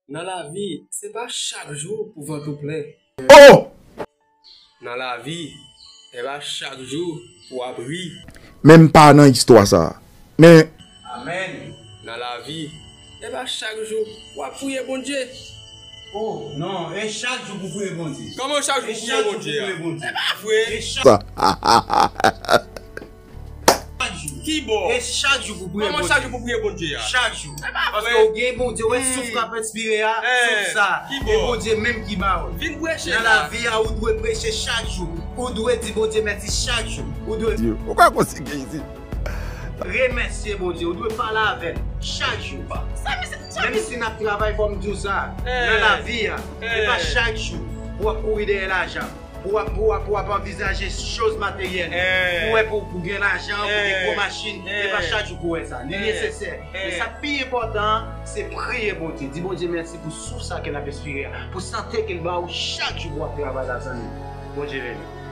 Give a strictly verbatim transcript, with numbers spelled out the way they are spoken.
Nan lavi, se pa chak jou pou vant ou plen. Oh! Nan lavi, se pa chak jou pou w ap ri. Men m pa nan istwa sa. Men Amèn. Nan lavi, se pa chak jou pou w ap priye Bondye. Oh, non, e chak jou pou priye Bondye. Kòman chak jou E priye chak jou pou Bondye a? Priye Bondye. Se pa vre. E chak sa. Chak jou. Kibò? E chak jou pou priye Kòman Bondye. Chak jou pou priye Bondye a? Chak jou. Se pa Paske vre. Ou gen Bondye, ou wè souf k ap enspire a, Eh, souf sa. ki E bò? Bondye menm ki ba ou. Vin preche Nan la. Lavi a, ou dwe preche chak jou. Ou dwe di Bondye mèsi chak jou. Ou dwe Ou ka konsidere isit. Remèsye Bondye. Ou dwe pale avè l chak jou. Menm si n ap travay, fò m di w sa. Nan lavi a, se pa chak jou pou w ap kouri dèyè lajan. Pou w ap, pou w ap, pou w ap anvizaje choz materyèl. Eh. Pou w wè pou, pou gen lajan, pou gen Eh. gwo machin. Se pa Eh. Chak jou pou w wè sa. Li Eh. Nesesè. Men Eh. sa k pi enpòtan an, se priye Bondye. Di Bondye mèsi pou souf sa ke l ap enspire a. Pou sante ke l ba ou chak jou pou w ap travay la, zanmi. Bondye beni.